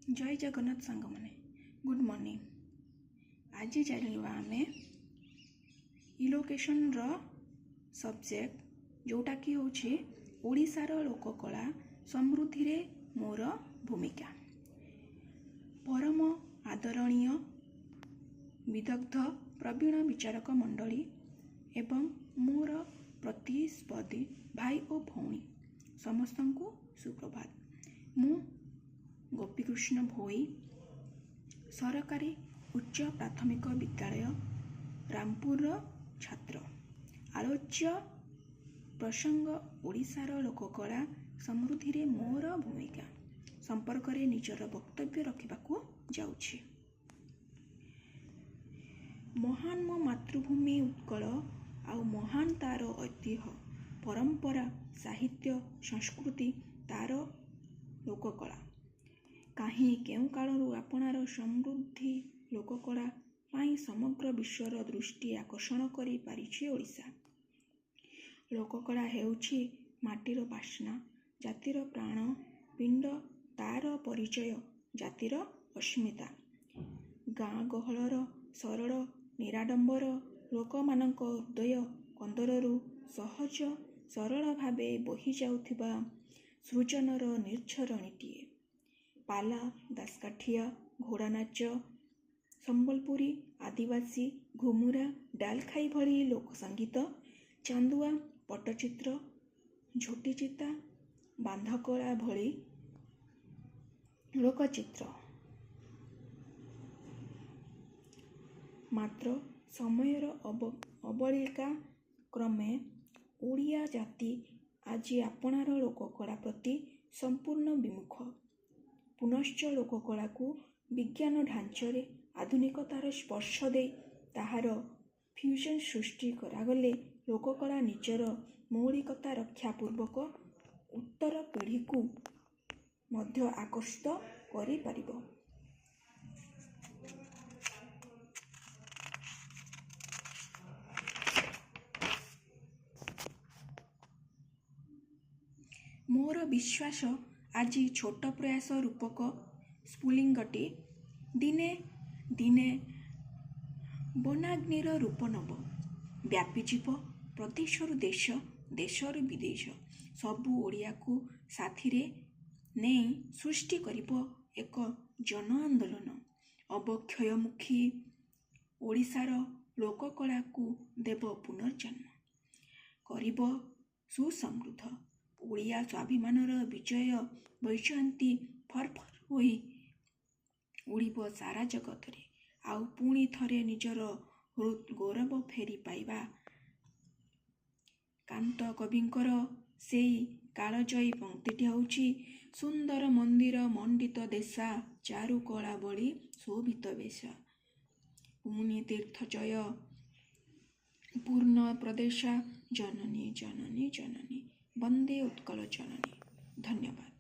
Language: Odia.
ଜୟ ଜଗନ୍ନାଥ ସାଙ୍ଗମାନେ, ଗୁଡ଼୍ ମର୍ଣ୍ଣିଂ। ଆଜି ଜାଣିବା ଆମେ ଇଲୋକେସନ୍ର ସବଜେକ୍ଟ, ଯେଉଁଟାକି ହେଉଛି ଓଡ଼ିଶାର ଲୋକକଳା ସମୃଦ୍ଧିରେ ମୋର ଭୂମିକା। ପରମ ଆଦରଣୀୟ ବିଦଗ୍ଧ ପ୍ରବୀଣ ବିଚାରକ ମଣ୍ଡଳୀ ଏବଂ ମୋର ପ୍ରତିସ୍ପର୍ଦ୍ଧୀ ଭାଇ ଓ ଭଉଣୀ ସମସ୍ତଙ୍କୁ ସୁପ୍ରଭାତ। ମୁଁ ଗୋପୀକୃଷ୍ଣ ଭୋଇ, ସରକାରୀ ଉଚ୍ଚ ପ୍ରାଥମିକ ବିଦ୍ୟାଳୟ ରାମପୁରର ଛାତ୍ର। ଆଲୋଚ୍ୟ ପ୍ରସଙ୍ଗ ଓଡ଼ିଶାର ଲୋକକଳା ସମୃଦ୍ଧିରେ ମୋର ଭୂମିକା ସମ୍ପର୍କରେ ନିଜର ବକ୍ତବ୍ୟ ରଖିବାକୁ ଯାଉଛି। ମହାନ ମୋ ମାତୃଭୂମି ଉତ୍କଳ, ଆଉ ମହାନ ତାର ଐତିହ୍ୟ, ପରମ୍ପରା, ସାହିତ୍ୟ, ସଂସ୍କୃତି, ତାର ଲୋକକଳା। କାହିଁ କେଉଁ କାଳରୁ ଆପଣାର ସମୃଦ୍ଧି ଲୋକକଳା ପାଇଁ ସମଗ୍ର ବିଶ୍ୱର ଦୃଷ୍ଟି ଆକର୍ଷଣ କରିପାରିଛି ଓଡ଼ିଶା। ଲୋକକଳା ହେଉଛି ମାଟିର ବାସ୍ନା, ଜାତିର ପ୍ରାଣ ପିଣ୍ଡ, ତାର ପରିଚୟ, ଜାତିର ଅସ୍ମିତା। ଗାଁ ଗହଳର ସରଳ ନିରାଡମ୍ବର ଲୋକମାନଙ୍କ ହୃଦୟ କନ୍ଦରରୁ ସହଜ ସରଳ ଭାବେ ବୋହି ଯାଉଥିବା ସୃଜନର ନିର୍ଝରଣୀଟିଏ। ପାଲା, ଦାସକାଠିଆ, ଘୋଡ଼ା ନାଚ, ସମ୍ବଲପୁରୀ, ଆଦିବାସୀ, ଘୁମୁରା, ଡାଲଖାଇ ଭଳି ଲୋକ ସଙ୍ଗୀତ, ଚାନ୍ଦୁଆ, ପଟ୍ଟଚିତ୍ର, ଝୋଟିଚିତା, ବାନ୍ଧକଳା ଭଳି ଲୋକଚିତ୍ର। ମାତ୍ର ସମୟର ଅବଳିକା କ୍ରମେ ଓଡ଼ିଆ ଜାତି ଆଜି ଆପଣାର ଲୋକକଳା ପ୍ରତି ସମ୍ପୂର୍ଣ୍ଣ ବିମୁଖ। ପୁନଶ୍ଚ ଲୋକକଳାକୁ ବିଜ୍ଞାନ ଢାଞ୍ଚରେ ଆଧୁନିକତାର ସ୍ପର୍ଶ ଦେଇ ତାହାର ଫ୍ୟୁଜନ୍ ସୃଷ୍ଟି କରାଗଲେ ଲୋକକଳା ନିଜର ମୌଳିକତା ରକ୍ଷା ପୂର୍ବକ ଉତ୍ତର ପିଢ଼ିକୁ ମଧ୍ୟ ଆକର୍ଷିତ କରିପାରିବ। ମୋର ବିଶ୍ୱାସ, ଆଜି ଛୋଟ ପ୍ରୟାସ ରୂପକ ସ୍ଫୁଲିଙ୍ଗଟି ଦିନେ ଦିନେ ବନାଗ୍ନିର ରୂପ ନେବ, ବ୍ୟାପିଯିବ ପ୍ରଦେଶରୁ ଦେଶ, ଦେଶରୁ ବିଦେଶ, ସବୁ ଓଡ଼ିଆକୁ ସାଥିରେ ନେଇ ସୃଷ୍ଟି କରିବ ଏକ ଜନ ଆନ୍ଦୋଳନ। ଅବକ୍ଷୟମୁଖୀ ଓଡ଼ିଶାର ଲୋକକଳାକୁ ଦେବ ପୁନର୍ଜନ୍ମ, କରିବ ସୁସମୃଦ୍ଧ। ଓଡ଼ିଆ ସ୍ୱାଭିମାନର ବିଜୟ ବୈଜୟନ୍ତୀ ଫରଫର ହୋଇ ଉଡ଼ିବ ସାରା ଜଗତରେ। ଆଉ ପୁଣି ଥରେ ନିଜର ଗୌରବ ଫେରି ପାଇବା। କାନ୍ତ କବିଙ୍କର ସେଇ କାଳଜୟୀ ପଙ୍କ୍ତିଟି ହେଉଛି, ସୁନ୍ଦର ମନ୍ଦିର ମଣ୍ଡିତ ଦେଶା, ଚାରୁକଳା ବଳି ଶୋଭିତ ବେଶ। ପୁଣି ତୀର୍ଥଚୟ ପୂର୍ଣ୍ଣ ପ୍ରଦେଶା, ଜନନୀ ଜନନୀ ଜନନୀ, ବନ୍ଦେ ଉତ୍କଳ ଜନନୀ। ଧନ୍ୟବାଦ।